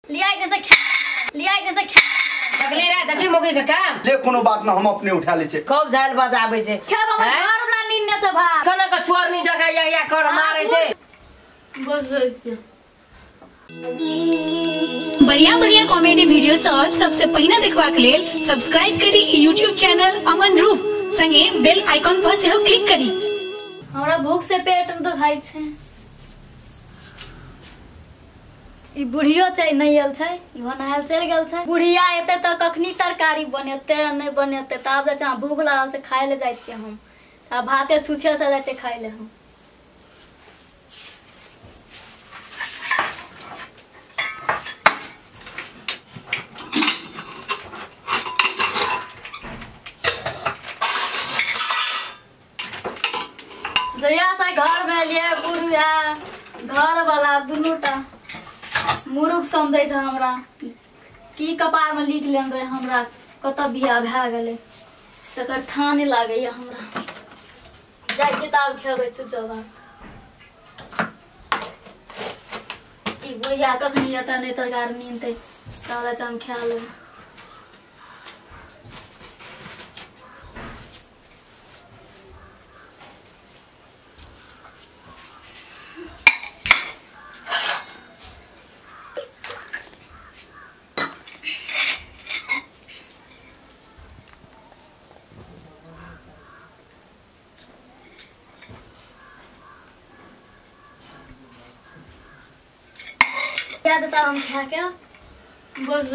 लिया के से लिया के से देखली रे देखी मौगी के काम ले कोनो बात न हम अपने उठा ले छे खूब झाल बजाबै छे खेब हमर घर वाला नींद ने छै भात कना के चोरनी जगह या या कर मारे छे बस। बढ़िया बढ़िया कॉमेडी वीडियो सब सबसे पहिने देखबाक लेल सब्सक्राइब करी यूट्यूब चैनल अमन रूप संगे बेल आइकॉन पर सेहो क्लिक करी। हमरा भूख से पेट में दुखाइ छै। ई बुढ़ियो छै नहीं आयल छै, इहो नहायल चलि गेल छै। बुढ़िया एते तऽ कखनी तरकारी बनेतै नहि बनेतै, तऽ आब जाइ छै भूख लागल छै खाय लए जाइ छियै हम। आब भाते छुछे से जाइ छै खाय लए हम। जहिया से घर में एलियै बुढ़िया घर वाला दुनूटा मुरुख समझै छै हमरा, की कपार में लिख लेने रहे हमरा कतऽ बियाह भए गेलै तकर थाह नहि लागैया हमरा। जाइ छी तऽ आब खेबै चुचो भात। ई बुढ़िया कखनी एतै नहि तरकारी नीनतै तब हम खा लेबै। क्या देता हम खा के बस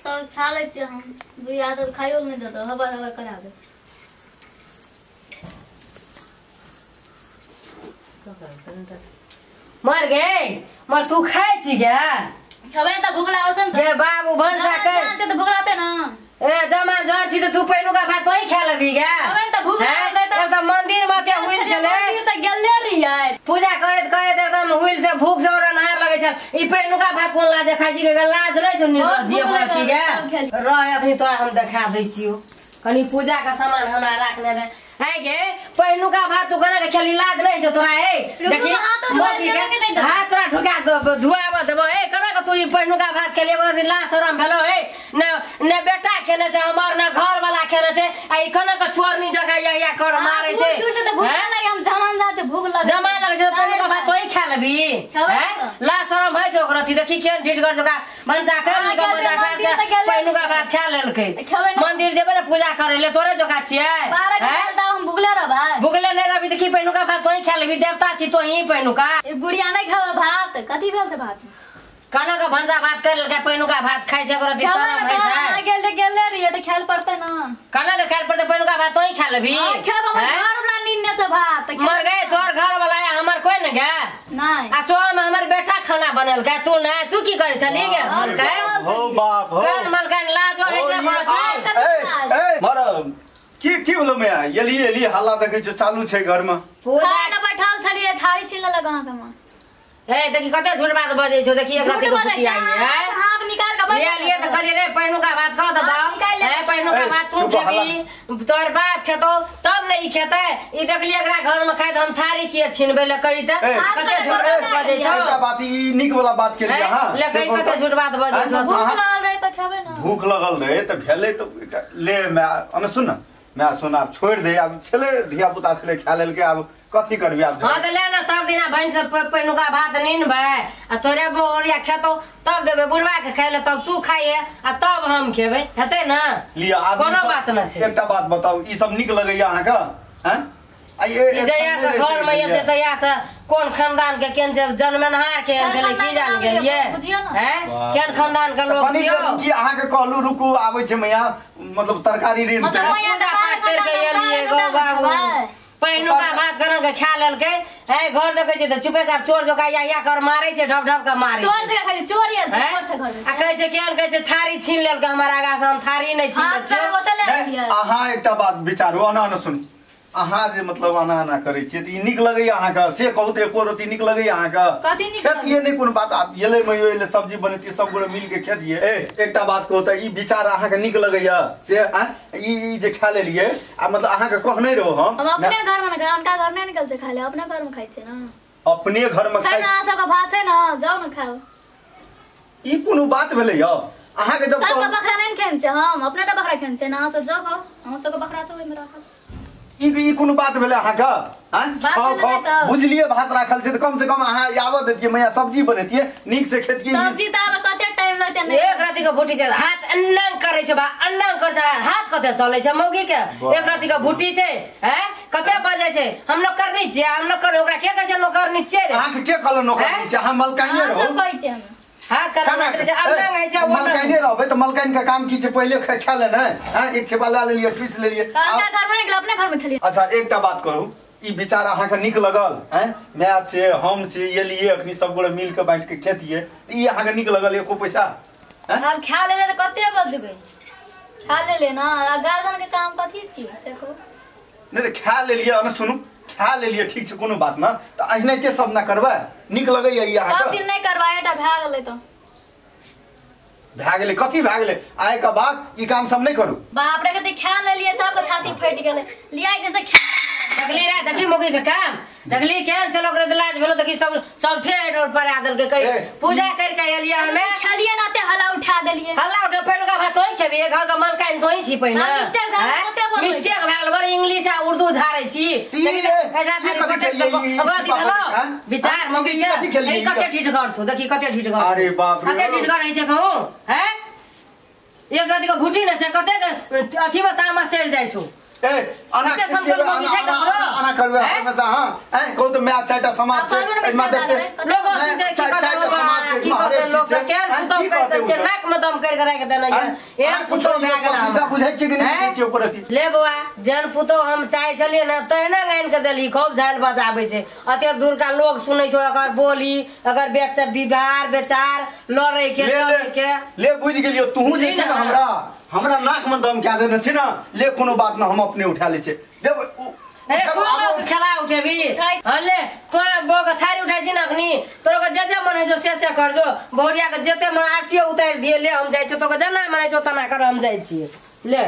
तो खा ले छियै हम। बुढ़िया तऽ खाइयो नहि देतौ, हबर हबर करा दे। मर गए मर तू खाइ छी गे? खेबै तऽ भूख लागल छै ने। गे बाबू भनसा कर तऽ भूख लागतै ना। ए जमा जा छी तऽ तू पहिलुका भात तोही खा लेबी गे? खेबै तऽ भूख लागल तऽ एकदम मंदिर में ते हुइल छलै, मंदिर तऽ गेले रहियै पूजा करैत करैत एकदम हुइल से भूख से ओरा नहार लगै छल। ई पहिलुका भात कोन लाजे खाइ छी गे? लाज नै छौ निर्लज्ज पर छी गे? रह अखनी तोरा हम देखा दै छियौ। कनी पूजा के सामान हमरा राखने रहे। है गे पहिलुका भात तू कना के खेली लाज नै छौ तोरा? ए देखी हाथ तोरा ढुका धुआब देबो। ए कना के तू ई पहिलुका भात खेली एगो दिन लाज शरम भेलो? ए ने ने बेटा खेने छै हमर ने घर वाला खेने छै, आ ई कना के चोरनी जगह या या कर मारे छै। भूख लागे हम जमान जा छै भूख लागे जमा लगे छै पहिलुका भात तोही खा लेबी? हैं लाज शरम होइ छौ ओकरा? देखी केहन ढीठ कर जका भनसा कर के मजा कर पहिलुका भात खा लेलकै। मंदिर जेबै ने पूजा करे ले तोरे जका छियै। हम भुगले रहबै? भुगले नहि रहबी तऽ की पहिलुका भात तोही खा लेबी? देवता छी तोही पहिलुका। ई बुढ़िया नहि खाबै भात? कथी भेल छै भात? कना के भनसा भात कर लेलकै पहिलुका भात खाइ छै ओकरा शरम होइ छै। गेल गेले रहियै तऽ खायल पड़तै ना। कना के खायल पड़तै? पहिलुका भात तोही खा लेबी? खेब हमर घर वाला नीने छै भात। मर गए तोहर घर वाला हमर कोइ ने गे? नहि। आ सोम हमर बेटा खाना बनेलकै तू नहि, तू की करै छली गे? मलकै हो बाप हो कल मलकै लाज होइ छै। ए मर की की बोलो मैं एली एली हल्ला देखै छौ चालू छै घर में। खाय ले बैठल छलियै थारी छीन लेलक अहाँ के मां। ए देखी कते झूठ बात बजै छौ। देखी एकरा देखो फुटिया है हाथ निकाल के बैठ लिए तऽ कहलियै रे पहिलुका भात खा दे बाप। ए पहिलुका भात तू खेबी तोहर बाप खेतौ तब ने ई खेतै। ई देखली एकरा घर में खाइत हम थारी किए छिनबै ले कहि त कते झूठ बात बजै छौ। एकटा बात ई नीक वाला बात केलियै हां ले कहि कते झूठ बात बजै छौ। भूख लागल रहे तऽ खेबै ना। भूख लगल रहे तऽ भेलै तऽ ले मैं अने सुन न मैं सुन आब छोड़ दे आब छले धिया पुता छले खा लेलकै आब कथी करबी आब? हां तऽ ले ना सब दिना बहन से पहिलुका भात नीनबै आ तोरे बोरिया खेतौ तब देबै बुढ़वा के खाय ले तब तू खाइए आ तब हम खेबै हेतै ना? लिअ आब कोनो बात न छै। एकटा बात बताउ ई सब नीक लगैया अहाँ के? हैं आ ये जहिया से घर में ये तहिया से कोन खानदान के केन जन्मेनहार केहन छलै की जान गेलियै? हैं केहन खानदान के लोग छियौ की अहाँ के कहलू रुकू आबै छै मैया मतलब तरकारी ऋण मतलब मैया पूजा पाठ कर के एलियै गो बाबू पहिलुका भात करन के खा लेलकै। है घर देखै छै तऽ चुपे चाप चोर जोका या या कर मारै छै ढप ढप के मारै चोर जका खाइ चोर आयल छै घर आ कहै छै केहन कहै छै थारी छीन लेलकै हमर आगा से हम थारी नहि छीन छियौ। अहाँ एकटा बात विचारू अना अना सुन अहाँ जे मतलब आना आना करै छियै तऽ ई नीक लगैया अहाँके? से कहू तऽ एको रोटी नीक लगैया अहाँके? खेतियै नहि कोनो बात आब एलै मइयो एलै सब्जी बनेतियै सब गोटे मिल के खेतियै। ए एकटा बात कहू तऽ ई विचार अहाँके नीक लगैया से? ई जे खा लेलियै आ मतलब अहाँके कहने रहौ हम अपने घर में खाइ, उनका घर नहीं निकल छै खाय ले, अपने घर में खाइ छै ना। अपने घर में छै खाइ ना अहाँ सबके भात छै ना जाउ ना खाउ। ई कोनो बात भेलै यौ अहाँ के जब सबके बकरा नहीं खेन छै हम अपने टा बकरा खेन छै ना अहाँ सब जाउ खाउ हम सबके बकरा छै ओहिमे राखल। ई कोनो बात भेलै अहाँ के हैं बात खाओ भेलै खाओ तऽ। बुझलिए भात राखल छै त कम से कम अहाँ आबऽ देतियै मैया सब्जी बनेतियै नीक से खेतियै। सब्जी तऽ आब कते टाइम लगतै नहीं एक राति के भुट्टी छै हाथ अन्ना करै छै बा अन्ना कर छै हाथ कते चलै छै मौगी के। वाह। एक राति के भुट्टी छै हैं कते बजै छै हम नौकरनी छियै हम नौकर ओकरा के कहै छै नौकरनी छियै रे। अहाँ के के कहल नौकरनी हैं? छै अहाँ मलकाइने अहाँ रहू सब कहै छै हमरा हाथ खाना कना छै अन्ना होइ छै मलकाइने रहबै त मलकाइन के काम की छै पहिले खा लेने हैं एक छेबा लए लेलियै ठूस लेलियै। तऽ अहाँ घर में नहीं गेल अपने घर में खेलियै। अच्छा एकटा बात कहू ई विचार अहाँ के नीक लगल हैं my छै हम छै एलियै अखनी सब गोटे मिल के बाँटि के खेतियै त ई अहाँ के नीक लगल एको पैसा हैं? आब खा लेले तऽ कते बजबै खा लेले ना आ गार्जियन के काम कथी छियै से कहू। नहीं त खा लेलियै ने सुनू खा लेलियै ठीक छै कोनो बात ना त एनाहिते सब ना करबै नीक लगैया ई अहाँ सब के दिन नहीं करवाए टा भए गेलै तऽ भए गेलै कथी भए गेलै आइ के बाद ई काम सब नहीं करू। बाप रे कते खा लेलियै सबके छाती फटि गेलै लिया एक दिन से खा देखली रे देखी मौगी के काम देखली केहन छल ओकरे लाज भेलो देखी सब सब ठेठ और पर आ देलकै कहि ए, पूजा कर के एलियै हमे खेलियै ना ते हल्ला उठा देलियै हल्ला उठे पहिलुका भात तोही खेबी घर के मलकाइन तोही छी पहिने हाँ, मिस्टेक भए गेल, कते बोलबै? मिस्टेक भए गेल बड़ इंग्लिश आ उर्दू झाड़ै छी ई देखी, ए, एकरा ई थारी कथी पटक खेलियै, देलको। ई ओकरा अथी छिपा भेलो पटक, हाँ? विचार हाँ, मौगी ई के कथी खेलियै, ई कते ठीठगर छौ देखी कते ठीठगर अरे बाप रे। कते ठीठगर होइ छै कहू हैं एक राति के भुटी न छै कते अथी में तामस चढ़ि जाइ छौ। ए अना कते समकल मौगी छै ककरो? अना करबै हैं? हमेशा हां हैं कहू त my चारिटा समाज आ छै कहलहुँ ने एहिमे मिस्टेक देखते भए गेलै। लोगो नहीं, सुनते की चारि कहतै चारिटा समाज छै की एहिमे कहतै हरेक लोग चीज छै। केहन हैं, पुतहु की करि कहतै देल छै ओ सब? नाक में दम करि के राखि देने हैं? ये एहन अहाँ पुतहु कुछो भए गेल पैसा हमरा। बुझै छियै कि नहि हैं? बुझै छियै ओकर अथी? ले बौआ जेहन पुतहु हम चाहै छलियै ने तहने आनि के देली खूब झालि बजाबै छै अते दूर का लोग सुनै छौ एकर बोली एकर बेच व्यवहार बेचार लड़ै के ले चलै ले के ले बुझि गेलियो तूहू जे छै ने बुझली ने? हमरा हमरा नाक में दम कए देने छै ना ले कोनो बात ना हम अपने उठा लै छियै ले ए तू बौआ के खेला उठेबी हाँ ले तो बौआ के थारी उठाइ छी ने अखनी तोरा के जे जे मन होइ छौ से से कर जो बहुरिया के जते मन आरतियो उतारि दिए ले हम जाइ छियौ तोरा के जेना मन होइ छौ तेना कर हम जाइ छियै ले।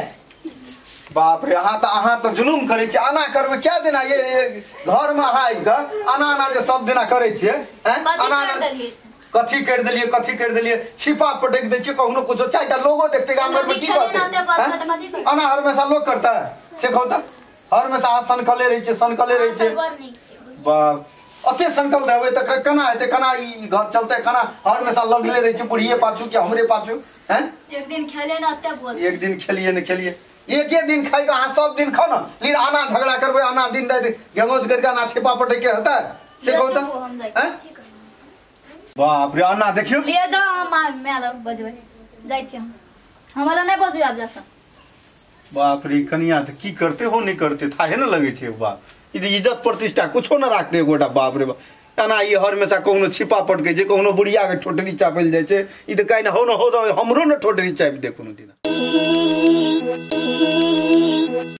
बाप रे अहाँ तऽ जुलुम करै छियै अना करबै क्या दिना ये घर में अहाँ आबि कऽ अना अना जे सब दिना करै छियै हैं कथी अना कर अना देलियै कथी करि देलियै कथी करि देलियै छिपा पटकि दै छियै कहुनो कुछो चारिटा लोगो देखतै गाम घर में की खेलियै कहतै ना ओते बात हैं? तऽ कथी करतै? अना हमेशा लोग करता है से कहू तऽ हमेशा अहाँ सनकले रहै छियै सनकले रहै अहाँ छियै सब बड़ नीक छियै। बाप अते सनकल रहबै तऽ केना हेतै केना ई घर चलतै केना हमेशा लगले रहै छै बुढ़िए पाछू कि हमरे पाछू हैं एक दिन खेलियै ना ओते बोल एक दिन खेलिए ने खेलिए एके दिन खाइ के अहाँ सब दिन खाउ ना लेकिन आना झगड़ा करबै आना दिन राति गेमोज करके आना छिपा पटक के हेतै से कहू ले चुप हम तऽ जाइ हैं छी। बाप रे आना देखियौ लिए जाओ हम my लग बजबै जाइ छी हम हमरा लग नहि बजबै आब जा बाप रे कनिया तऽ की करते हो नहीं करते थाहे ने लगै छै बाप ई तऽ इज्जत प्रतिष्ठा कुछो न राखते एकोटा बाप रे बाप एना ई हमेशा कहुनो छिपा पटकै छै कहुनो बुढ़िया के ठोटरी चापल जाइ छै ई तऽ काल्हि हो न हो तऽ हमरो ने ठोटरी चापि दे कोनो दिन।